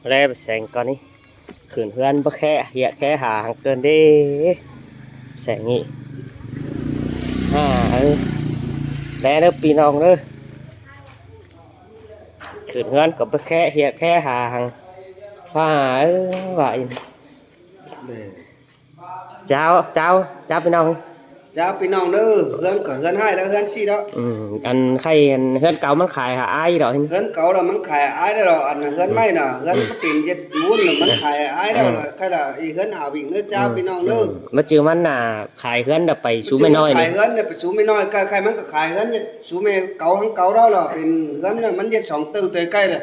ແລະແສງກ່ອນນີ້ ຂຶ້ນເຮືອນບໍ່ແຄ ເຫຍແຄຫາຫາງເກີນເດ້ ແສງນີ້ ອ່າ ເອີ ແລະເດີພີ່ນ້ອງເດີ ຂຶ້ນເຮືອນກໍບໍ່ແຄ ເຫຍແຄຫາຫາງ ວ່າ ເອີ ວ່າອີກ ເຈົ້າ ເຈົ້າ ເຈົ້າ ພີ່ນ້ອງ ເຈົ້າ ພີ່ນ້ອງເດີ ເຮືອນກໍເຮືອນຮ້າງແລ້ວ ເຮືອນຊີ້ດອກ ອືມ ອັນໄຄ ອັນເຮືອນເກົ່າມັນຂາຍຫາອ້າຍດອກ ເຮືອນເກົ່າລະມັນຂາຍອ້າຍໄດ້ດອກ ອັນເຮືອນໃໝ່ນະ ອືມ ເຮືອນປະຕິນເຈັດປູນນະ ມັນຂາຍອ້າຍແລ້ວລະ ອືມ ໄຄລະ ອີເຮືອນອາວິງເດີ ເຈົ້າ ອືມ ພີ່ນ້ອງເດີ ອືມ ມາຈື່ມັນນະ ຂາຍເຮືອນໄດ້ໄປຊູແມ່ນ້ອຍ ຂາຍເຮືອນໄດ້ໄປຊູແມ່ນ້ອຍ ໄຄ ໄຄມັນກໍຂາຍເຮືອນຊູແມ່ເກົ່າ ຫາງເກົ່າແລ້ວລະ ເປັນເຮືອນນະ ມັນເຮັດສອງເຕີງ ແຕ່ໄຄລະ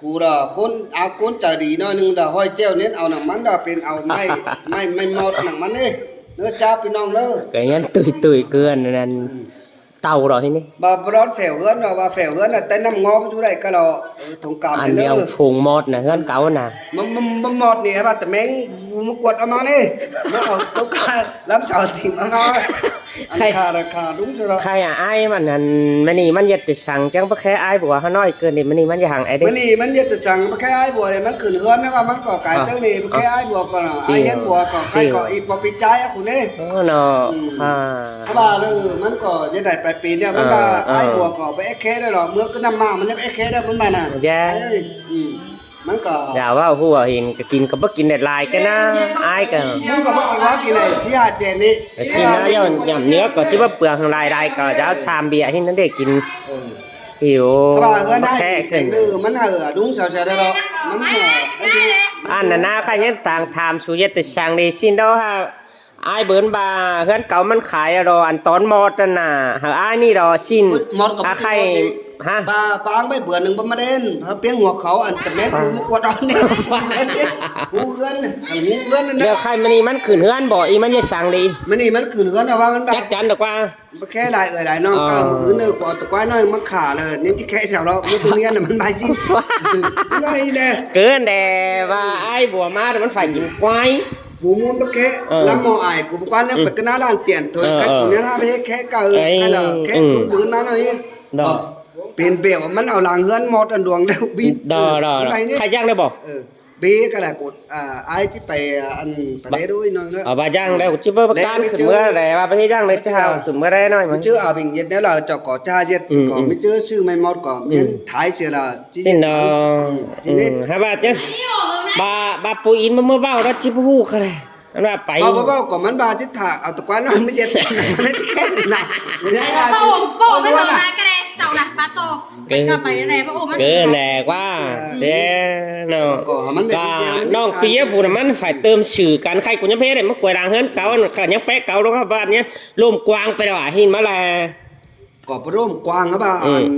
ກູດອກ ຄົນ ອາ ຄົນໃຈດີໜ້ອຍໜຶ່ງດອກ ຫ້ອຍແຈ້ວເນັ້ນເອົານຳມັນດອກ ເປັນເອົາໄມ້ ໄມ້ ໄມ້ມອດນຳມັນເດ້ ເດີເຈົ້າ ພີ່ນ້ອງເດີ ກະຍັງຕຸ້ຍໆ ເກີນນັ້ນ ອືມ ເຕົ່າດອກ ທີນີ້ ບໍ່ ບໍ່ດອນແຝວເຮືອນດອກ ວ່າແຝວເຮືອນນະ ແຕ່ນ້ຳງອມຢູ່ໄດ້ກະລອ ເອີ ຖົງກາມ ອັນດຽວ ເດີ ຝູງມອດນະ ເຮືອນເກົ່ານະ ມັນ ມັນ ມັນມອດນີ້ ໃຫ້ວ່າແຕ່ແມງ ມາກວດເອົາມານີ້ ມາເອົາຕົກກາ ລຳເສົາຖິ້ມເອົາມາ ອັນ ໃຄ ຂ້າ ຂ້າລຸງຊະເນາະ ໃຄອາຍມັນ ອັນ ມື້ນີ້ມັນເຮັດແຕ່ສັງ ຈັ່ງບໍ່ແຄອ້າຍບົວເຮົານ້ອຍເກີນນີ້ ມື້ນີ້ມັນຢ່າຫັງອ້າຍເດ້ ມື້ນີ້ມັນເຮັດແຕ່ສັງ ບໍ່ແຄອ້າຍບົວເດ້ ມັນຂຶ້ນເຮືອນແລ້ວວ່າມັນກໍກາຍ ອ່າ ເຕີນີ້ ບໍ່ແຄອ້າຍບົວກ່ອນ ອ້າຍເຮັດບົວກໍ ເຈົ້າ ໃຄກໍອີກບໍ່ປີຈາຍອະຄຸເດ້ ເອີເນາະ ອືມ ອ່າ ເພາະວ່າເລີ ມັນກໍຈະໄດ້ໄປປີແລ້ວ ມັນວ່າ ອ່າ ອ້າຍບົວກໍບໍ່ແອແຄໄດ້ດອກ ເມືອກໍນ້ຳມາ ມັນຍັງແອແຄໄດ້ ມັນວ່ານະ ເອີ ອືມ ມັນກໍ ຢ່າເວົ້າ ຮູ້ວ່າເຫັນກໍກິນກໍບໍ່ກິນໄດ້ຫຼາຍແກນະ ອາຍກໍ ມັນກໍບໍ່ກິນວ່າກິນໄດ້ສີ່ຫ້າແຈນນີ້ ກໍຊີ້ນະ ຢ້ານ ຢ້ານເນື້ອກໍຊິວ່າເປືອງຫຼາຍໆ ກໍຈະເອົາສາມເບຍໃຫ້ນັ້ນເດ້ກິນ ເອີ ຫິວ ເພາະວ່າເຮືອນອ້າຍແຂກເຊິ່ງ ເອີ ມັນ ເອີ ດຸງສາວໆ ດອກ ມັນ ເອີ ອັນນັ້ນນະ ຂ້າຍັງຖາມ ຖາມສຸເຢັດແຕ່ຊ່າງເດຊິນດອກ ອ້າຍເບິ່ນວ່າເຮືອນເກົ່າມັນຂາຍແລ້ວດອກ ອັນຕອນມອດນັ້ນນະ ຫາອ້າຍນີ້ດອກ ຊິນ ມອດກໍບໍ່ ອາໄຂ່ ຮະ ປາ ປາໄປເບືອໜຶ່ງບໍ່ມາເດ້ນ ພາພຽງຫົວເຂົາ ອັນຕະແມງ ມາກວດເອົານີ້ ຫູເຮືອນ ຫູເຮືອນນັ້ນ ດຽວໄຂ່ມື້ນີ້ມັນຂຶ້ນເຮືອນບໍ່ ອີມັນຈະສັງເດ ມື້ນີ້ມັນຂຶ້ນເຮືອນ ເພາະວ່າມັນ ຈັກຈັນດອກວ່າ ບໍ່ແຄຫຼາຍເອື້ອຍຫຼາຍນ້ອງ ເອີ ເກົ້າມື້ອື່ນເດີ ບໍ່ເອົາຕະກວາຍນ້ອຍມາຂ້າເລີຍ ຍັງຊິແຄແຊວເນາະ ມື້ໂຮງຮຽນນະ ມັນບາຍຊິ ໄດ້ແດ່ ເກີນແດ່ ວ່າອ້າຍບົວມາ ມັນຝາກກິນກວາຍ ບໍ່ມ່ວນບໍ່ແຄ ເອີ ລຳໝໍອ້າຍ ກູບໍ່ກວານແລ້ວ ເອີ ໄປກະໜ້າລ້ານຕຽນ ໂທ ເອີ ໃຫ້ໄຄ ເອີ ເນາະ ເຮັດແຄເກົ່າ ເອີ ເອີ ໃຫ້ ອືມ ລຸງບືນມາໜ້ອຍ ເອີ ເນາະ ເປັນແບບມັນເອົາຫຼັງເຮືອນໝົດອັນດວງແລ້ວບິດ ເນາະ ເນາະ ໄປນີ້ ໃຄຍ່າງໄດ້ບໍ່ ເອີ ເບກະລະກົດ ອ່າ ອ້າຍຊິໄປ ອັນ ໄປໄດ້ໂດຍໜ້ອຍເນາະ ເອົາວ່າຢ່າງແລ້ວ ຊິບໍ່ປະການຂຶ້ນເມືອໃດ ວ່າໄປເຮັດຫຍັງເລີຍ ເຈົ້າຂຶ້ນເມືອໄດ້ໜ້ອຍ ມັນເຈົ້າອາວິງເຮັດແນວລາວ ເຈົ້າກໍຈະເຮັດ ອືມ ກໍ ອືມ ມີເຈົ້າຊື້ໃໝ່ໝົດກໍ ອືມ ເປັນທ້າຍເສຍລະ ຊິເຮັດ ເນາະ ອືມ ອືມ ຫາວ່າເຈົ້າ ບາ ບາປູອິນມາເວົ້າແລ້ວຊິບໍ່ຮູ້ກະໄດ້ ອັນວ່າໄປ ເວົ້າ ເວົ້າ ເວົ້າກໍມັນວ່າຊິຖ້າເອົາຕະກວານ້ອຍມາເຮັດ ມັນຊິແຄ່ນະ ໂປ້ ໂປ້ ມັນເອົາມາກະໄດ້ ເຈົ້ານະ ປາໂຕ ເອີ ໄປກໍໄປແດ່ ໂອ້ ມັນ ເກີນແຫຼະວ່າ ເອີ ເດ້ເນາະ ກໍໃຫ້ມັນໄດ້ ກໍນ້ອງເປີຍຜູ້ນະ ມັນຝ່າຍເຕີມຊື່ກັນ ໃຄກູຍັງເພໄດ້ ມາກວຍຫຼັງເຮືອນເກົ່າ ກໍຍັງແປະເກົ່າລົງມາບາດນີ້ ລົ້ມກວາງໄປແລ້ວ ເຫັນມາແລ້ວ ກໍບໍ່ລົ້ມກວາງ ເພາະວ່າ ອືມ ອັນ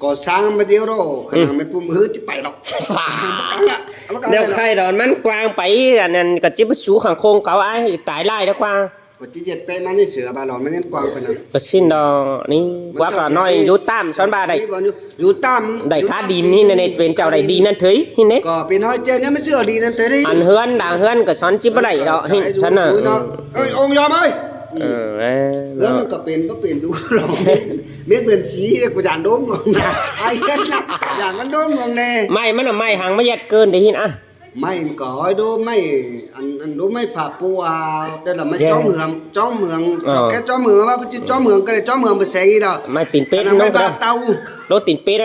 ກໍສ້າງມາດຽວດອກ ຂະໜາດ ອືມ ແມ່ນປຸ້ມ ເອີ ຊິໄປດອກ ເອົາມາກາງລະ ເອົາມາກາງລະ ດຽວໃຄດອນມັນກວາງໄປ ອັນນັ້ນກໍຊິໄປສູ່ຂ້າງໂຄ້ງເກົ່າ ອ້າຍຕາຍຫຼາຍດອກວ່າ ກໍຊິເຈັດແປດມາໃນເສືອບາດຫຼອນ ມັນຍັງກວ້າງປານນັ້ນ ກໍສິ້ນດອກນີ້ ມັນ ວ່າກໍນ້ອຍຢູ່ຕາມ ສ່ວນບາດໄດ້ ຢູ່ຕາມ ໄດ້ຄາດິນນີ້ນະ ເປັນເຈົ້າໄດ້ດີນນັ້ນເທີຍນີ້ເນ ກໍເປັນຫ້ອຍແຈ້ວນີ້ ມັນຊິເອົາດີນນັ້ນເທີຍນີ້ ອັນເຮືອນດາງເຮືອນກໍຊ້ອນຈິບໍ່ໄດ້ດອກ ເອີ ຊັ້ນນະ ເອີ ອົງຍອມເອີຍ ເອີ ເອີ ເຮືອນມັນກໍເປັນ ບໍ່ເປັນຢູ່ດອກ ເມັດເປັນສີ ກູຢ້ານໂດມດວງນະ ອ້າຍເຮັດນະ ຢ້ານມັນໂດມດວງແດ່ ໄມ້ມັນນະ ໄມ້ຫາງມາຍັດເກີນໄດ້ຍິນ ອ່ະ ໄມ້ມັນກໍຫ້ອຍໂດມໄມ້ ອັນ ອັນໂດມໄມ້ຝາປູອາ ແຕ່ລະໄມ້ ແມ່ນ ຈ້ອມເໝືອງ ຈ້ອມເໝືອງ ເອີ ຊອບແກ້ຈ້ອມເໝືອງ ວ່າເພິ່ນຊິຈ້ອມເໝືອງກໍໄດ້ ຈ້ອມເໝືອງໄປແສງອີກດອກ ໄມ້ຕີນເປັດ ອັນນັ້ນໄມ້ບາເຕົາ ໂລຕີນເປັດ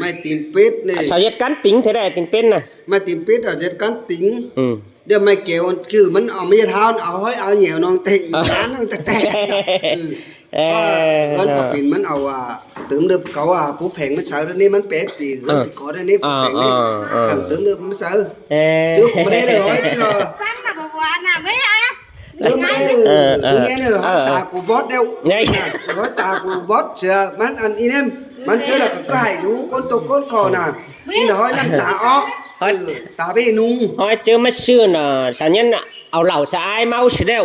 ໄມ້ຕີນເປັດນີ້ ເອົາເຮັດກັນຕີນແທ້ໆ ຕີນເປັດນະ ໄມ້ຕີນເປັດເອົາເຮັດກັນຕີນ ອືມ ດຽວໄມ້ແກ້ວ ຄືມັນເອົາມາເຮັດຫ້າວ ເອົາຫ້ອຍເອົາແຫຍວນ້ອງເຕັງ ເອີ ນ້ອງແຕະ ເອີ ເອີ ມັນກໍເປັນ ມັນເອົາ ອ່າ ຕື່ມເດີບເຂົາວ່າ ຜູ້ແພງມາໃສ່ແລ້ວນີ້ ມັນແປດປີ ເອີ ເອີ ປີກອນນີ້ ຜູ້ແພງນີ້ ອ່າ ອ່າ ອ່າ ຂັງຕື່ມເດີບມາໃສ່ ເອີ ຈື່ບໍ່ໄດ້ເລີຍ ຈັງນະ ບໍ່ວ່ານະ ເວີຍ ອ່ະ ເຕີມເດີ ເອີ ເອີ ເອີ ເອີ ຕາກູບອດແລ້ວ ເອີ ຕາກູບອດເສືອ ມັນອັນອີ່ນັ້ນ ມັນເຈີແລ້ວກໍກາຍຢູ່ ກົ້ນຕົກກົ້ນຄໍນະ ນີ້ລະຫ້ອຍນ້ຳຕາອອກ ເອີ ຕາໄປນຸ່ງ ຫ້ອຍເຈີມາຊື່ນະ ສະນັ້ນ ເອົາເຫຼົ້າສະອາຍເມົາຊິແລ້ວ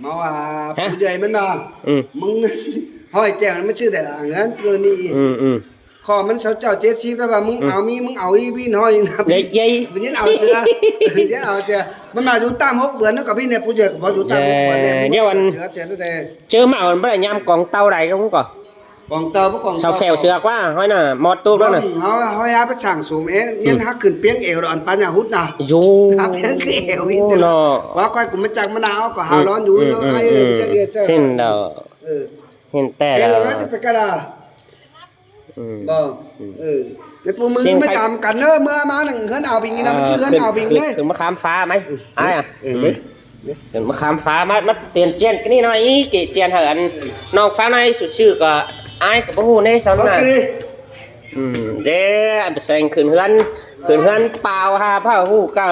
ມາວ່າ ຮະ ຜູ້ໃຫຍ່ມັນວ່າ ອືມ ມຶງຫ້ອຍແຈ້ວມັນຊື່ໄດ້ເງິນເກີນນີ້ອີກ ອືມໆ ຂໍມັນຊາວເຈົ້າເຈັດສິບ ແລ້ວວ່າມຶງ ອືມ ເອົາມີ ມຶງເອົາອີ່ບີນຫ້ອຍນະ ເຢັດເຢັດ ມັນຍັງເອົາເສືອ ມັນຍັງເອົາເສືອ ມັນມາຢູ່ຕາມຫົກເດືອນນະ ກໍພີ່ແນ່ ຜູ້ໃຫຍ່ກໍບໍ່ຢູ່ຕາມຫົກເດືອນແນ່ ເດີ ມັນເສືອ ເຈີມາເອົາ ມັນບໍ່ໄດ້ຍາມກອງເຕົາໃດກໍມັນກໍ ກອງເຕົ່າບໍ່ກອງເຕົ່າ ຊາວແຟວເຊືອກວ່າ ຫ້ອຍນະ ມອດຕູບແລ້ວນະ ເຮົາ ເຮົາຫາໄປສ້າງສູງເອງ ຍັນຫາຂຶ້ນປຽງແອວດອກ ອັນປານຍາຫຸດນະ ໂຢ ຫາປຽງຄືແອວອີກ ໂອ້ ເນາະ ວ່າຂ້ອຍກູມາຈັກມານາວກໍຫາຮ້ອນຢູ່ເນາະ ອືມ ເອີ ອືມ ຈັ່ງເຮັດຈັ່ງ ເຊັ່ນດອກ ເອີ ເຫັນແຕ່ລະ ເອີ ວ່າຈະໄປກະລາ ອືມ ບໍ່ ອືມ ເອີ ແລ້ວຜູ້ມືມາຢາມກັນເດີ ເມື່ອມານັ້ນເຮືອນອາວບິງນີ້ນະ ມັນຊື່ເຮືອນອາວບິງເດ້ ຂຶ້ນມາຂ້າມຟ້າໄໝ ອືມ ອ້າຍ ເອີ ເອີ ຂຶ້ນມາຂ້າມຟ້າ ມາ ມາຕຽນຈຽນກັນນີ້ໜ້ອຍ ເກະຈຽນໃຫ້ອັນນ້ອງຟ້າໃນຊື່ໆ ກໍອ້າຍກໍບໍ່ຮູ້ເດ້ ຊາວນາ ອືມ ເດ້ ໄປແຊງຂຶ້ນເຮືອນ ຂຶ້ນເຮືອນປ່າວຫາພະຮູ້ກະ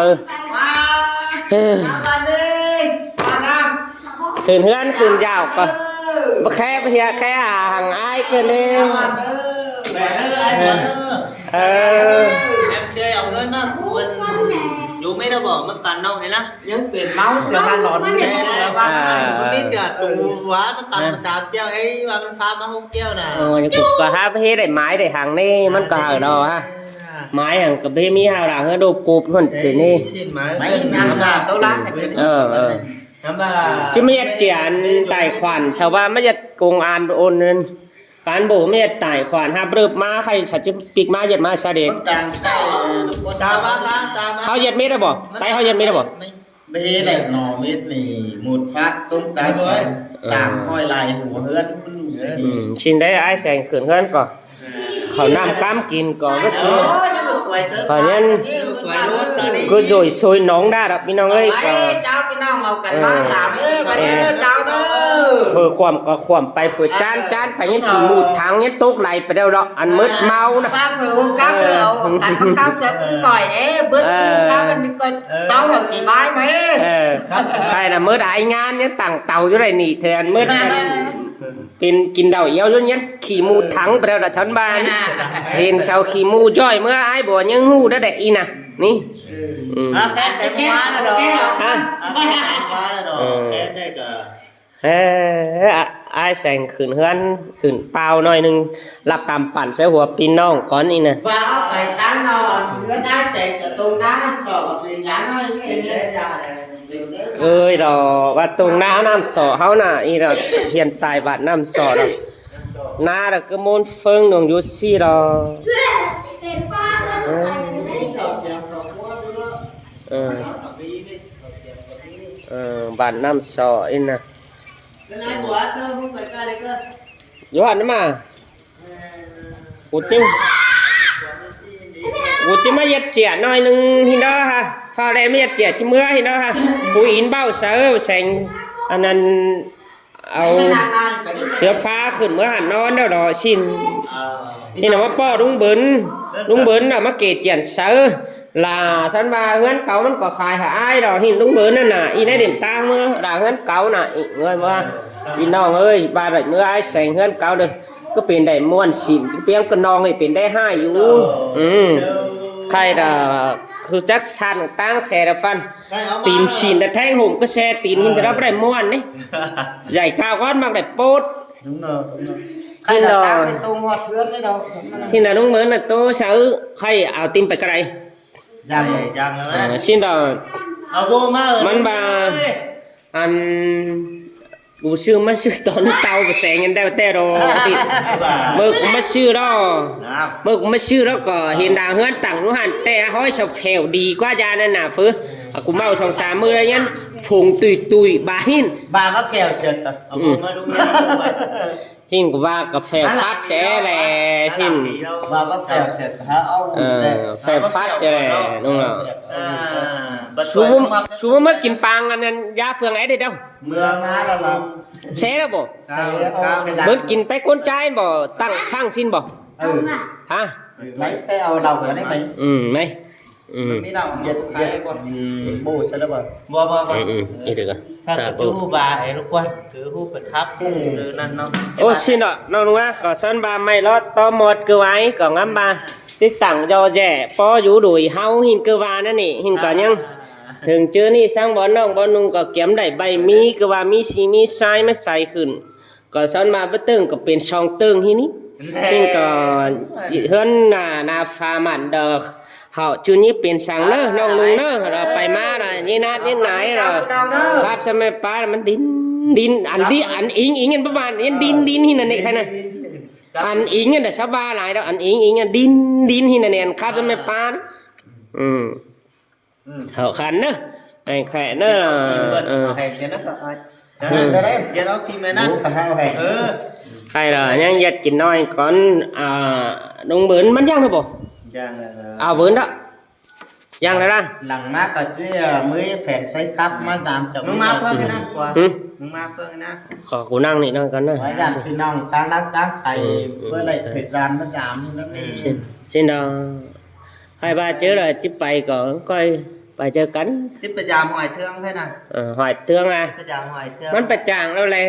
ຂຶ້ນເຮືອນຂຶ້ນຢາວກໍບໍ່ແຄ ບໍ່ເຮຍແຄຫາຫາງອ້າຍຂຶ້ນເດ້ ເອີ ແອມເດຍເອົາເງິນມາກວນຢູ່ໄມ່ໄດ້ບອກ ມັນປັນນ້ອງໃຫ້ນະ ຍັງເປັນເມົາເສືອການຫຼອນແນ່ ມັນມີແຕ່ໂຕວ່າມັນຕຳສາມແກ້ວ ເອີຍ ວ່າມັນພາມາຫົກແກ້ວນະ ໂອ້ຍ ກໍຫາເຮັດໄດ້ໝາຍໄດ້ຫັງນີ້ ມັນກໍຫາດອກຫາ ໝາຍຫຍັງກໍບໍ່ມີຫາລາງເຮີໂດໂກບຫັ້ນເດນີ້ ໄມ້ນາໂຕລາ ເອີ ເອີ ຈະມາເຮັດຈຽນໄຕ້ຂວັນ ຊາວບ້ານມາເຮັດກົງອານໂອນເງິນ ການໂບມາເຮັດໄຕ້ຂວັນ ຮັບເລີບມາ ໃຄສະຈິປິກມາເຮັດມາສະເດັດ ເຮົາເຮັດເມັດແລ້ວບໍ່? ໄຕ້ເຮົາເຮັດເມັດແລ້ວບໍ່? ເບແຫຼະໜໍເມັດນີ້ໝົດຟັກຕົງກາສອງ ສາມຮ້ອຍລາຍຫົວເຮືອນ ອືມ ຊິໄດ້ອ້າຍແສງຂຶ້ນເຮືອນກໍ ເຂົ້ານ້ຳກຳກິນກໍບໍ່ກິນ ເຂົາຍັງ ກໍໂຈຍໂຊຍໜອງດາດອກ ພີ່ນ້ອງເອີຍ ເຈົ້າພີ່ນ້ອງເອົາກັນມາຫຼາຍເດີ ບາດນີ້ເດີ ເຈົ້າເດີ ເຟີຄວາມກໍຄວາມໄປ ເຟີຈານຈານໄປ ຍັງຂີ້ມູດຖັງ ຍັງຕົກໄຫຼໄປແລ້ວເນາະ ອັນເມິດເມົານະ ປາກເຜີຫົວກັບເດີ ເອົາກັນມາກັບໃສ່ຜູ້ກ່ອຍເດ້ ເບິດຜູ້ກັບອັນນີ້ກໍ ເອີ ເຕົາເອົາກີບາຍໄປ ເອີ ໃຄນະ ເມິດອາຍງານຍັງຕັ້ງເຕົາຢູ່ໄດ້ນີ້ ແທນເມິດ ເປັນກິນເຫຼົ້າອຽວຈົນຍັງຂີ້ມູດຖັງໄປແລ້ວລະ ຊັ້ນວ່າ ເຫັນເຊົາຂີ້ມູຍ້ອຍເມືອ ອ້າຍບໍ່ຍັງຮູ້ໄດ້ແດະອີ່ນະ ນີ້ ເອີ ອືມ ອ່າ ແຄນແຕ່ເມື່ອວານແລ້ວດອກ ຮະ ອ່າ ແຄນແຕ່ເມື່ອວານແລ້ວດອກ ເອີ ແຄນໄດ້ກໍ ເອີ ອ້າຍແສງຂຶ້ນເຮືອນ ຂຶ້ນປ່າວໜ້ອຍໜຶ່ງ ລັກກຳປັ່ນໃສ່ຫົວພີ່ນ້ອງກ່ອນນີ້ນະ ວ່າເອົາໄປຕັ້ງນອນເຮືອນອ້າຍແສງ ກະຕົງນ້ຳສອກເປັນຢ່າງໜ້ອຍນີ້ເອງ ເອີຍດອກ ວ່າຕົງນ້ຳ ນ້ຳສອກເຮົານະ ອີ່ດອກ ຮຽນຕາຍບາດນ້ຳສອກດອກ ໜ້າດອກ ກະໂມນເຟີງໜອງຢູ່ຊີ້ດອກ ເອີ ເອີ ເອີ ບ້ານນ້ຳສອກອີ່ນະ ໂຢຫັ້ນນະມາ ກູຈິ ກູຈິມາເຮັດເຈຍໜ້ອຍໜຶ່ງຫັ້ນເດີຮະ ຟ້າວແລ່ມາເຮັດເຈຍ ຊິເມືອຫັ້ນເດີຮະ ກູອິນເບົາເສີແສງ ອັນນັ້ນ ເອົາເສືອຟ້າຂຶ້ນເມືອຫັ້ນນອນແລ້ວດອກ ຊິນ ເອີ ນີ້ນະ ມາປ້ອລຸງເບີນ ລຸງເບີນນະ ມາເກະຈຽນເສີ ລະ ຊັ້ນວ່າເຮືອນເກົ່າມັນກໍຂາຍໃຫ້ອ້າຍດອກ ຫີນລຸງເບີນນັ້ນນະ ອີ່ໃນເດັ່ນຕ່າງເມືອ ລະ ເຮືອນເກົ່ານະ ອີເງິນວ່າ ພີ່ນ້ອງເອີຍ ວ່າໄດ້ເມືອອ້າຍແສງເຮືອນເກົ່າເດີ ກໍເປັນໄດ້ມ່ວນສິນ ປຽງກະນອງນີ້ເປັນໄດ້ຮ້າຍຢູ່ ເອີ ອືມ ໃຄລະ ຄືຈັກສັນຕ່າງແສລະຟັນ ຕີນສີນແຕ່ແທງຫົມກະແຊຕີນຫີນ ແຕ່ລະບໍ່ໄດ້ມ່ວນເດ້ ໃຫຍ່ກ້າວກ້ອນມັກໄດ້ໂປດ ຊິນດອກ ຊິນດອກ ລຸງເມີນນະໂຕຊະ ເອີ ໃຄເອົາຕີນໄປກະໄດ ຍັງ ຍັງ ເອີ ຊິນດອກ ເອົາໂບມາ ມັນວ່າ ອັນ ກູຊື້ມາຊື້ຕອນເຕົາໄປແສງກັນແຕ່ ແຕ່ດອກ ເມື່ອກູມາຊື້ດອກ ເມື່ອກູມາຊື້ດອກ ກໍເຫັນດາເຮືອນຕັ້ງຢູ່ຫັ້ນ ແຕ່ຮ້ອຍສະແຜວດີກວ່າຢ່ານັ້ນນະເຟີ ອາ ກູເມົາສອງສາມມື້ແລ້ວຍັງຝູງຕຸຍໆ ບາຫີນ ບາກາແຟເສີດ ອືມ ເອົາມາດູ ຫີນກໍວ່າກາແຟຟັກແຊແຫຼະ ຫີນ ບາກາແຟເສີດ ຫາເອົາ ເອີ ແຟຟັກແຊແຫຼະ ນ້ອງເນາະ ເອີ ຊູ ຊູມາກິນປາງອັນນັ້ນ ຢາເຟືອງໄອ້ເດ້ ເມືອມາແລ້ວລະ ເຊແລ້ວບໍ່? ເບິດກິນໄປກົ້ນຈາຍບໍ່? ຕັ້ງຊ່າງຊິນບໍ່? ເອີ ຮະ ໄປ ໄປເອົາເຫຼົ້າກັນໄດ້ໄປ ອືມ ໄປ ອືມ ມີເຫຼົ້າຂາຍບໍ່? ອືມ ບໍ່ ຊະລະບໍ່? ບໍ່ ບໍ່ ບໍ່ ອືມ ອີກເດີ ຖ້າກໍຈະຮູ້ວ່າໄອ້ລູກກວນ ຄືຮູ້ໄປຄັບ ເອີ ນັ້ນເນາະ ໂອ້ ຊິນເນາະ ນ້ອງນຸ່ງນະ ກໍຊັ້ນວ່າໄມ້ລອດຕໍ່ໝອດຄືໄວ້ ກໍງຳວ່າ ຕິດຕັ້ງຍໍແຢ ພໍຢູ່ໂດຍເຮົາ ຫີນຄືວ່ານັ້ນນີ້ ຫີນກໍຍັງ ເຖິງເຈີນີ້ຊ່າງບໍ່ນ້ອງບໍ່ນຸ່ງກໍກຽມໄດ້ໃບມີ ຄືວ່າມີສີມີຊາຍມາໃສ່ຂຶ້ນ ກໍຊັ້ນວ່າບໍ່ເຕີງກໍເປັນສອງເຕີງຫີນນີ້ ຫີນກໍເຮືອນໜ້າ ໜ້າຟ້າໝັ້ນດອກ ເຮົາຈຸນີ້ເປັນສັງເດີ ນ້ອງນຸ່ງເດີ ເຮົາໄປມາລະ ນີ້ນາດນີ້ນາຍລະ ຄັບສະແມປາ ມັນດິນ ດິນ ອັນດິ ອັນອີງ ອີງ ອັນປະມານ ດິນ ດິນ ຫີນນັ້ນນີ້ ໃຄນະ ອັນອີງຫັ້ນນະ ສະບາຍຫຼາຍດອກ ອັນອີງ ອີງອັນດິນ ດິນຫີນອັນນີ້ ອັນຄາບໃສ່ແມ່ປານ ອືມ ອືມ ເອົາຄັນເດີ ໃຫ້ແຂວະເດີ ເອີ ເອົາໃຫ້ແຂວະນະກໍອ້າຍ ເອີ ຢາດເອົາຟີມານະ ເອີ ໃຫ້ລະ ຍັງຢາກກິນນ້ອຍກ່ອນ ອ່າ ລຸງເບີນ ມັນຍັງຫຼືບໍ່? ຍັງ ເອົາເບີນເດີ ຍັງແລ້ວນະ ຫຼັງມາກໍຊິເອົາມືແຝງໃສ່ຄັບມາສາມເຈົ້າ ມຶງມາເພິ່ງນະ ຫຶ? ມຶງມາເພິ່ງນະ ຂໍກູນັ່ງນີ້ໜ້ອຍກ່ອນນະ ວ່າຍາດພີ່ນ້ອງຕ່າງລັກຕ່າງໄປ ເອີ ເພື່ອໄດ້ໄປສາມມາສາມນັ້ນເອງ ເຊັ່ນດອກ ໃຫ້ວ່າເຈີແລ້ວຊິໄປກໍຄ່ອຍໄປເຈີກັນ ຊິໄປຢາມຫ້ອຍເທືອງໃຫ້ນະ ເອີ ຫ້ອຍເທືອງນະ ໄປຢາມຫ້ອຍເທືອງ ມັນໄປຈ້າງແລ້ວແຫຼະ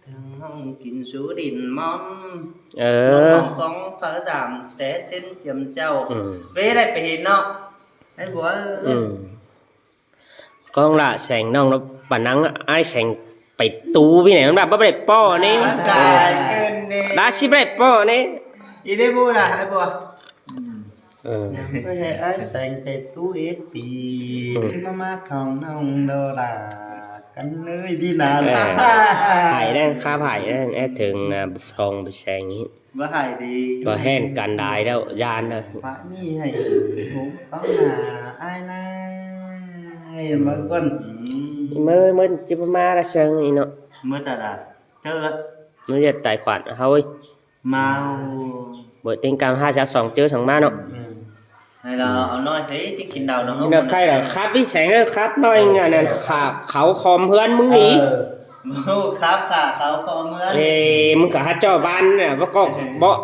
ເທິງຫ້ອງກິນຊູດິນມອມ ເອີ ຂອງເຂົາສາມແຕ່ເຊັ່ນຈຳເຈົ້າ ເວໄດ້ໄປເຫັນເນາະ ໃຫ້ບົວ ອືມ ກອງລະແສງນ້ອງລະປານນາງ ອ້າຍແສງໄປຕູວິໄນ ມັນວ່າບໍ່ໄດ້ປໍ້ນີ້ ລາຊິບໍ່ໄດ້ປໍ້ນີ້ ອີເດບູລະ ໃຫ້ບົວ ເອີ ໄປໃຫ້ອ້າຍແສງໄປຕູ້ເອັດປີ ອືມ ຊິມາ ມາຂອງນ້ອງໂດລາກັນເລີຍດີນາ ເອີ ໃຫ້ແດ່ ຄາບໃຫ້ແດ່ ແອດເຖິງ ອ່າ ທອງໄປແສງນີ້ ບໍ່ໃຫ້ດີ ບໍ່ແຮ່ນກັນໄດ້ແລ້ວ ຢ້ານເດີ ປະນີ້ໃຫ້ຫູເຂົາໜ້າອາຍນາຍ ເບິ່ງກ່ອນ ອືມ ມື້ ມື້ຊິມາລະເຊິ່ງອີເນາະ ມື້ຕະຫຼາດ ເຈີ ມື້ຈະຕາຍຂວັນເຮົາ ມາ ບໍ່ເຕັງກາມຫ້າຊາວສອງເຈີສັງມາເນາະ ອືມ ໃຫ້ລາວເອົານ້ອຍໃສ່ຈະກິນດາວນຳເຮົາ ເນາະ ໃຄລະຄັບອີແສງເອີ ຄັບນ້ອຍ ເອີ ອັນນັ້ນ ເຂົາຄອມເຮືອນມຶງນີ້ ເອີ ບໍ່ຄັບຂາເຂົາຄອມເຮືອນ ເອີ ມຶງກໍຫາເຈົ້າບ້ານນະ ບໍ່ກໍບໍ່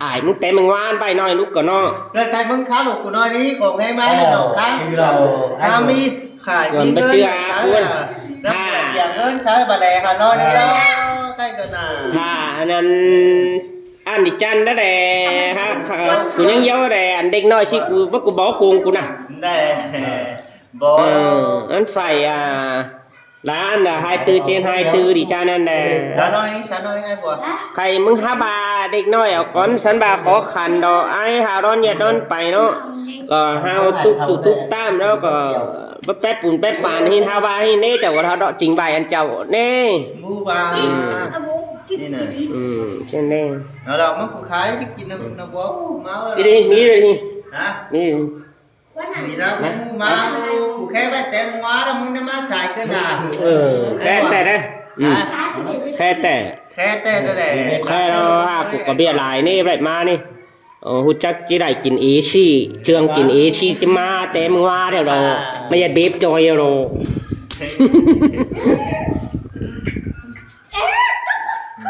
ອາຍມຶງແຕ່ມຶງວານໄປໜ້ອຍລູກກໍເນາະ ເກີດໃຄມຶງຄາລູກກູນ້ອຍນີ້ ຂອງໃຫ້ມາເນາະ ເອີ ຄັບ ຄືລາວ ຖ້າມີ ຂາຍມີເງິນໃຊ້ ນຳເກັບເງິນໃຊ້ບາດແລຫານ້ອຍໜຶ່ງເດີ ໃກ້ກັນນະ ຖ້າອັນນັ້ນ ອັນນີ້ຈັນນະແດ່ ຫາ ກູຍັງເຍົາແດ່ ອັນເດັກນ້ອຍຊິກູ ບໍ່ ກູບໍ່ໂກງກູນະ ແດ່ ບໍ່ ເອີ ອັນໄຟ ອ່າ ລະອັນໃຫ້ຕື້ເຈນໃຫ້ຕື້ດີຈານັ້ນແດ່ ຊານ້ອຍ ຊານ້ອຍໃຫ້ບົວ ໃຄມຶງຫາບາເດັກນ້ອຍເອົາກ່ອນ ສັນບາຂໍຂັນດອກ ອ້າຍຫາຮ້ອນຢາດນອນໄປເນາະ ກໍຫາຕຸບຕຸບຕຸບຕາມແລ້ວກໍ ແປບປູນແປບປານ ເຫັນຫາວ່າເຫັນເດ້ ເຈົ້າກໍເທົ່າເດາະຈິງໃບອັນເຈົ້າເດ້ ໝູ່ວ່າ ອືມ ນີ້ນະ ອືມ ເຊັ່ນເດ້ ເອົາລະ ມາຜູ້ຂາຍຈະກິນນຳ ນຳບໍ່ ເມົາແລ້ວ ນີ້ເດ້ ມີເດ້ ນີ້ ຮະ ມີ ນີ້ນະ ໝູ່ມາ ກູແຄ່ໄວ້ແຕ່ມາແລ້ວ ມຶງໄດ້ມາສາຍເກີນນາ ເອີ ແຄ່ແຕ່ເດ້ ອືມ ແຄ່ແຕ່ ແຄ່ແຕ່ນັ້ນແຫຼະ ແຄ່ແລ້ວ ຫາກູກໍເບຍຫຼາຍນີ້ ໄດ້ມານີ້ ເອີ ຮູ້ຈັກຊິໄດ້ກິນເອຊີ ເຄື່ອງກິນເອຊີຈະມາແຕ່ມື້ວານແລ້ວດອກ ມາຢາກເບບຈອຍແລ້ວດອກ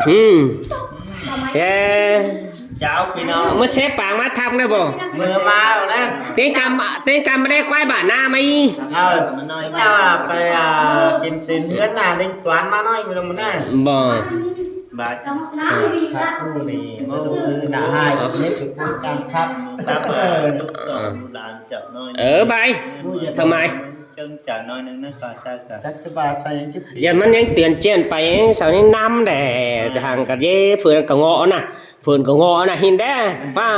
ອືມ ເອີ ເຈົ້າພີ່ນ້ອງ ມື້ເຊປາງມາທັບໄດ້ບໍ່? ມື້ມາແລ້ວ ເຕັງກຳ ເຕັງກຳມາໄດ້ຄວາຍບາດໜ້າມາອີ ເອົາ ເຈົ້າໄປ ອ່າ ກິນສິນເຮືອນໜ້າເດັງຕວນມາໜ້ອຍ ມື້ລະມື້ໜ້າ ບໍ່ ບາດ ຄັບ ຜູ້ນີ້ ມື້ໜ້າໃຫ້ສຸດນີ້ສຸດການຄັບ ເອີ ລູກສອງລູກຫຼານເຈົ້ານ້ອຍ ເອີ ບາຍ ທຳໄມ ເຈີງຈານໜ້ອຍໜຶ່ງນະ ກາໃສ່ກະ ຈັກຈະບາໃສ່ຫຍັງ ຢ່າມັນຍັງເຕືອນຈຽນໄປ ເສົາຍັງນຳແດ່ ທາງກະເຢ ເພິ່ນກະເງາະນະ ເພິ່ນກະເງາະນະ ເຫັນແດ່ ປ້າ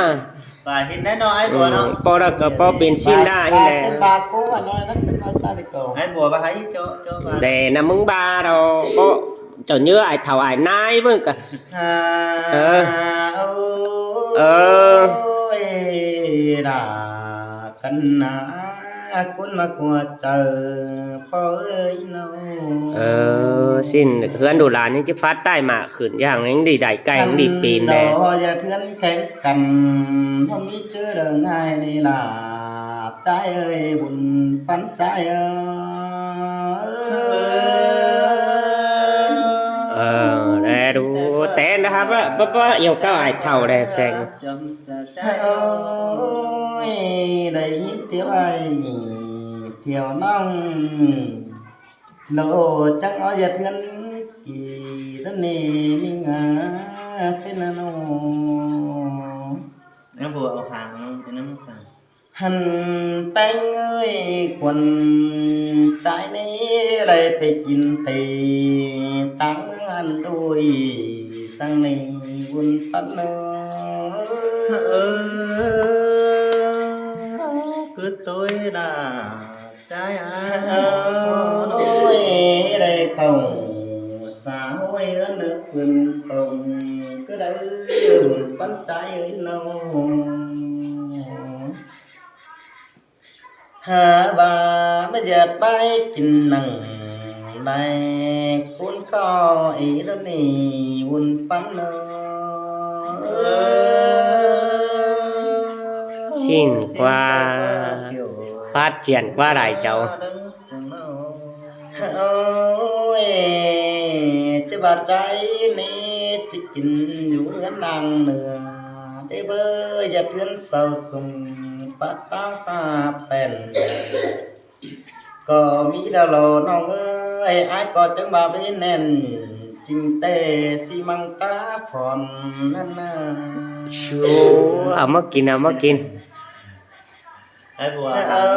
ປາເຫັນແນ່ເນາະ ອ້າຍບົວເນາະ ເອີ ພໍແລ້ວກໍພໍເປັນຊິ້ນດາເຫັນແດ່ ເປັນບາໂກວ່າໜ້ອຍນັ້ນ ເປັນມາຊາລິໂກ ອ້າຍບົວວ່າໃຫ້ເຈາະ ເຈາະບາ ແດ່ນະ ມຶງບາດອກ ເຈົ້າເຍີອ້າຍເຖົ້າອ້າຍນາຍເບິ່ງກະ ເອີ ເອີ ໂອ້ຍ ລາກັນນາ ຄົນມາກົວເຈີ ພໍ່ເອີຍເນາະ ເອີ ຊິ້ນເຮືອນດູຫຼານຍັງຈະຟາດຕາຍໝາກ ຂຶ້ນຢ່າງຍັງດີໄດ້ໄກ່ຍັງດີປີນແດ່ ດອກຢ່າເຖືອນແຂງກັນ ບໍ່ມີເຈີເລື່ອງງ່າຍນີ້ລະ ຈ້າຍເອີຍ ບຸນປັນຈ້າຍເອີຍ ເອີ ແລດູແຕນນະຄັບ ບໍ່ ບໍ່ ບໍ່ ອຽວເກົ້າອ້າຍເຖົ້າແລແຊງ ໂອ້ຍ ໄດ້ຍິນແຕ່ວ່າ ແຕ່ວ່ານ້ອງ ໂລຈັກເອົາຢາເຖືອນກີນະເນມິງາເປັນນະໂນ ແລ້ວບໍ່ເອົາຫາງເອົາໄປນຳກັນ ຫັ້ນແປ້ງເອີຍ ຄວັນຈາຍເນ ໄດ້ໄປກິນເຕ ຕ່າງເມືອງອັນໂດຍ ສັງເນວຸນປັນເນ ເອີ ຄືໂຕຍລາ ໃຈອ້າຍ ໂອ້ຍ ໄດ້ເຂົ້າສາໂອ້ຍ ເອີ ນຶກເພິ່ນປົງ ຄືໄດ້ ໃຈເອີຍນ້ອງ ຫາວ່າມາຢາກໄປກິນໜັງໃນ ຄຸນກໍອີລະນີວຸ້ນປັນເອີຍ ຊິງກວ່າ ຟາດຈຽນກວ່າຫຼາຍເຈົ້າ. ໂອ້ຍ ຈະວ່າໃຈນີ້ຈະກິນຢູ່ເຮືອນນາງເໜືອ ເດ້ເບີ ຢ່າເຖືອນເຊົາຊຸງ ປາດປາຟ້າແປ້ນ ກໍມີດາວຫຼໍນ້ອງເອີຍ ອ້າຍກໍຈັ່ງວ່າໄປແໜ້ນ ຈິງແຕ່ຊິມັງກາຟອນນັ້ນນາ ໂອ້ ເອົາມາກິນ ເອົາມາກິນ. ໄອ້ບົວ ເອີ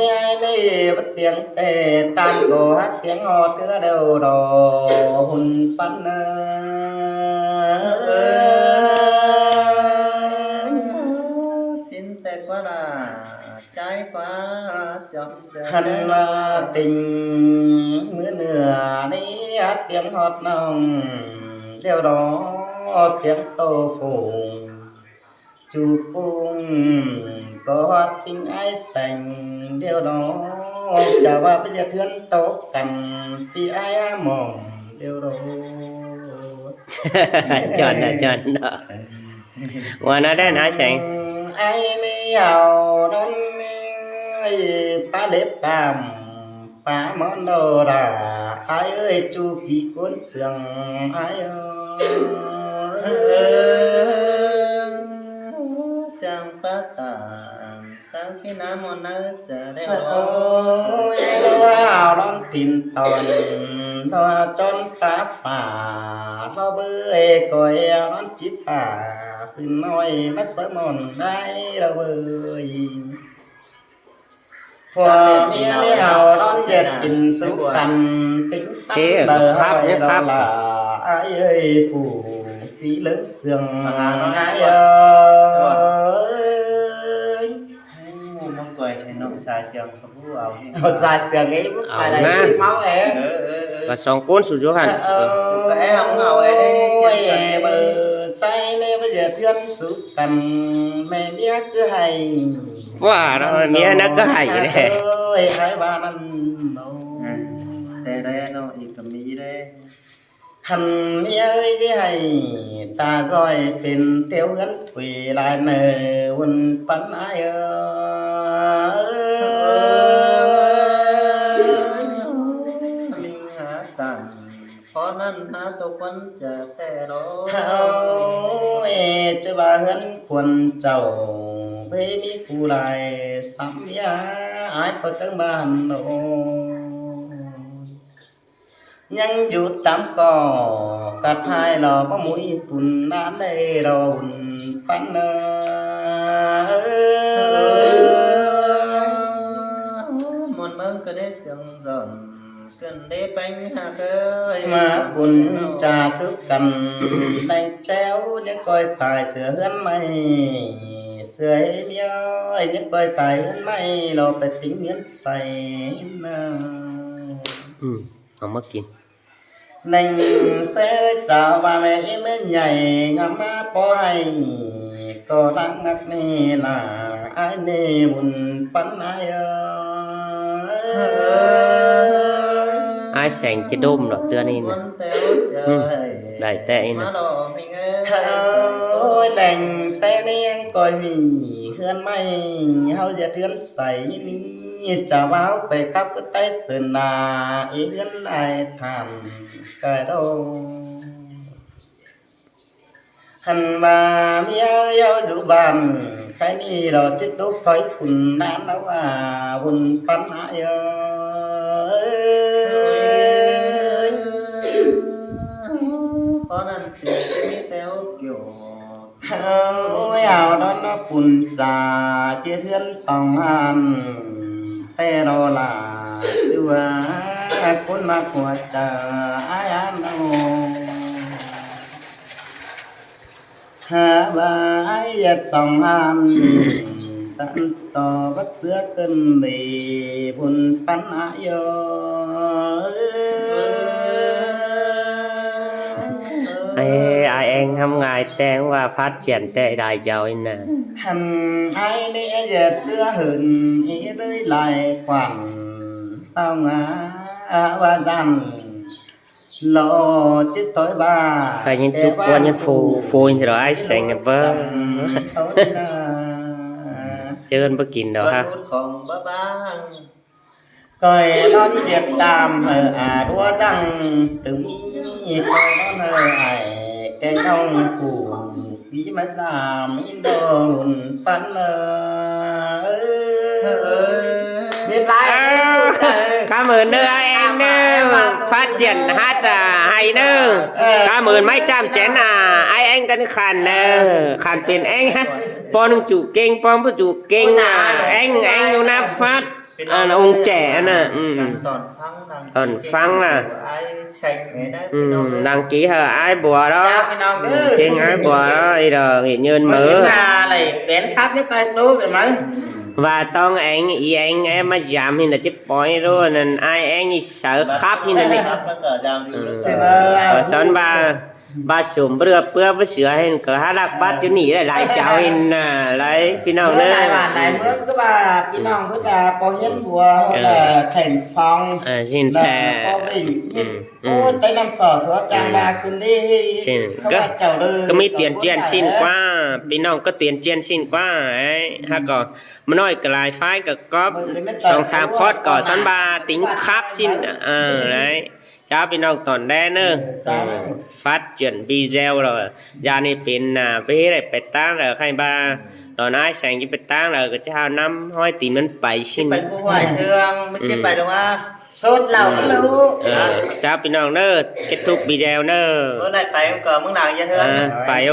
ຍ ອ້າຍເດ້ ບໍ່ຕຽງແຕ່ຕາມກໍຮັກຕຽງຮອດເທື່ອດຽວດອກ ຮຸນປັນເອີຍ ຊິນແຕ່ກວ່າລາ ໃຈກວ່າຈອມຈະ ຫັນວ່າຕິງມື້ເໜືອນີ້ ຮັກຕຽງຮອດນ້ອງດຽວດອກ ຕຽງໂຕຝູງ ຈູປຸງກໍຫອດຕິງອ້າຍແສງດຽວດອກ ຈະວ່າໄປຈະເທື່ອນຕົກກັນ ຕິອ້າຍອ້າຍໝອງດຽວດອກ ຈອນນະ ຈອນນະ ວ່ານະແດ່ນອ້າຍແສງ ອ້າຍນີ້ເອົານອນນີ້ ປາເລັບປາມ ປາມອນໂດລາ ອ້າຍເອີຍ ຈູປີກວົນເຊື່ອງ ອ້າຍເອີຍ ຈັ່ງປະຕານ ສັງສີນາມອນເນີຈະໄດ້ ໂອ້ຍ ລອວລອນຕີນຕອນ ລອວຈອນຕາຝາ ລອເບີຍ ກອຍອອນຈິບຜາ ພື້ນນ້ອຍ ມາສະໝອນໄດ້ ລອເບີຍ. ຜົວເມຍເຮົານອນເຮັດກິນສຸກກັນ ຕິງຕັງເບີເຮົາໄດ້ລາ ອ້າຍເອີຍ ຜູ້ປີເລີງເຊື່ອງ ອ້າຍເອີຍ ໂອ້ ມັນກ່ອຍແທ້ເນາະ ສາຍເຊື່ອງ ເອົາ ເອົາສາຍເຊື່ອງເອງ ເອົານະ ເມົາເອງ ເອີ ເອີ ເອີ ກໍສອງຄົນສູ່ຢູ່ຫັ້ນ ເອີ ກໍໃຫ້ເຮົາເອົາໄອ້ນີ້ ໂອ້ຍ ໃຈແນ່ບໍ່ຢາກເທື່ອນສຸກກັນ ແມ່ເມຍຄືໃຫ້ ວ່າເນາະ ເມຍນະກໍໃຫ້ແດ່ ໂອ້ຍ ໃຜວ່ານັ້ນເນາະ ແຕ່ໃດເນາະ ອີກກໍມີເດ້ ຫັ້ນເມຍເອີຍ ຊິໃຫ້ຕາຈ້ອຍເປັນແຖວເຮືອນປຸຍລາຍເນີວຸ້ນປັນອ້າຍເອີຍ ມິງຫາຕັນ ພໍນັ້ນຫາຕົວຄົນຈະແຕ່ລອ ເຮົາເອ ຈະວ່າເຮືອນຄວນເຈົ້າ ເວມີຜູ້ຫຼາຍສາມເມຍ ອາຍກໍຈັ່ງບ້ານໂອ ຍັງຢູ່ຕາມກໍກະທ້າຍລອ ບໍ່ມຸຍປຸນນານໄດ້ລອ ບຸນປັນເອີຍ ມ່ວນເມືອງກໍໄດ້ສຽງຮ້ອງ ກັນເດ້ໄປຫາເຄີຍ ມາບຸນຈາສຸກກັນ ແດງແຈ້ວຍັງກ້ອຍພາຍເສືອເຮືອນໃໝ່ ເສືອໃຫ້ເມຍເອີຍ ຍັງກ້ອຍພາຍເຮືອນໃໝ່ ລອໄປຕິງເຮືອນໃສນາ ອືມ ເອົາມາກິນ ແດງແຊເຈົ້າວ່າແມ່ອີແມ່ໃຫຍ່ ງາມມາພໍໃຫ້ ກໍລັກນັກແນ່ລະ ອ້າຍແນ່ບຸນປັນອ້າຍເອີຍ ອ້າຍແສງຈະດົມດອກເທື່ອນີ້ນະ ອືມ ໄດ້ແຕ່ອີນະ ໂອ້ຍ ແດງແຊນີ້ຍັງກໍມີເຮືອນໃໝ່ ເຮົາຈະເຮືອນໃສນີ້ ຈະວ່າເຮົາໄປກັບຄືໄຕ້ເສີນນາ ອີເຮືອນອ້າຍທ່ານ ກະໂດ ຫັ້ນວ່າເມຍເອີຍ ເຮົາຢູ່ບ້ານ ໄຄນີ້ລາວຈິດຕຸກຖອຍຄຸນນານລາວວ່າ ວຸ້ນປັນອ້າຍເອີຍ ເພາະນັ້ນເປັນມີແຕ່ໂອກຽວ ເຮົາເອົາດອນປຸນຈາ ເຈເທືອນສອງອັນ ແຕ່ລາລາ ຈົວ ຄົນມາຫົວຈາ ອ້າຍອັນໂອ ຫາວ່າອ້າຍຢາກສອງອັນ ຕັນຕໍ່ບັດເສືອຂຶ້ນດີ ບຸນປັນອ້າຍເອີຍ ເອີ ອ້າຍແອງທຳງ່າຍແຕ່ງວ່າພັດຈຽນແຕ່ໄດ້ເຈົ້າອີນະ. ຫຳ ອາຍແມ່ເຢັດເສືອຫຶນ ເອີ ເລີຍລາຍຂວັນ ເຕົ້າງາວ່າຊັ້ນ ລໍຈິດຖອຍບ້າ ໃຄຍິນຈຸກວນຍັງຟູ ຟູຢູ່ດອກອ້າຍແສງນະເບິ່ງ. ເຈີນບໍ່ກິນດອກຮະ. ຂອງບ້າບາງ ກ່ອຍນອນເຈັບຕາມ ເອີ ອາ ຕົວຈັ່ງຕຶງມີ ກ່ອຍນອນ ເອີ ອ້າຍແກງນ້ອງກູ ມີມາສາມ ອິນໂດນປັນ ເອີ ເອີ ມີຫຼາຍ ເອີ ຄຳເອີນເດີ ອ້າຍແອງເດີ ຟາດຈຽນຮັດ ອາ ໃຫ້ເດີ ເອີ ຄຳເອີນໄມ້ຈາມແຈນ ອາ ອ້າຍແອງກັນຂັນເດີ ຂັນເປັນແອງ ປອໜຶ່ງຈຸເກັ່ງ ປອງບໍ່ຈຸເກັ່ງ ອາ ແອງ ແອງຢູ່ໜ້າຟາດ ອັນອົງແຈອັນນະ ອືມ ຕອນຟັງນະ ອືມ ນາງກີເຮີອ້າຍບົວເນາະ ເກັ່ງອ້າຍບົວເນາະ ອີດອກເງິນເມີ ເປັນຄັບນີ້ໄກໂຕເປັນໄໝ ວ່າຕ້ອງແອງ ອີແອງ ແອມມາຢາມເຫັນແລ້ວຈະປ່ອຍໂລດນັ້ນ ອ້າຍແອງອີເສີຄັບນີ້ນັ້ນນີ້ ເອີ ສອນວ່າ ບາດສົມເບືອເປືອບໍ່ເຊື່ອເຫັນກໍຫາລັກບາດຢູ່ນີ້ຫຼາຍໆເຈົ້າເຫັນນະ ຫຼາຍພີ່ນ້ອງເດີ ຫຼາຍບ້ານຫຼາຍເມືອງ ຄືວ່າພີ່ນ້ອງເພິ່ນກໍພໍຮຽນບົວ ເອີ ແຂ່ງຊອງ ເອີ ຊິນແຕ່ ພໍເບິ່ງ ອືມ ໂອ້ຍ ໄຕນ້ຳສໍ້ສັວຈາງວ່າຂຶ້ນເດ້ ຊິນ ເພາະວ່າເຈົ້າເດີ ກໍມີຕຽນຈຽນຊິນກວ່າ ພີ່ນ້ອງກໍຕຽນຈຽນຊິນກວ່າ ເອີ ຫາກໍມານ້ອຍກໍຫຼາຍ ຝ້າຍກໍກອບ ສອງສາມຄອດກໍສັນບາຕິງຄັບຊິນ ເອີ ຫຼາຍ ເຈົ້າພີ່ນ້ອງຕອນແດນເດີ ເອີ ເອີ ຟັດຈຽນບີແຊວລະ ຢານີ້ເປັນນາ ໄປເຮັດໄດ້ໄປຕາງລະ ໃຄບາ ຕອນອ້າຍແສງຈະໄປຕາງລະ ກໍຈະເອົານ້ຳຫ້ອຍຕີນມັນໄປຊິນ ໄປຜູ້ຫ້ອຍເຄື່ອງ ມັນຈະໄປລະວ່າ ອືມ ໂສດເຫຼົ່າມັນລະຮູ້ ເອີ ເຈົ້າພີ່ນ້ອງເດີ ເກັດທຸກບີແຊວເດີ ເມື່ອໃດໄປກໍເມືອງຫຼັງຢ່າເທື່ອ ເອີ ໄປໂອ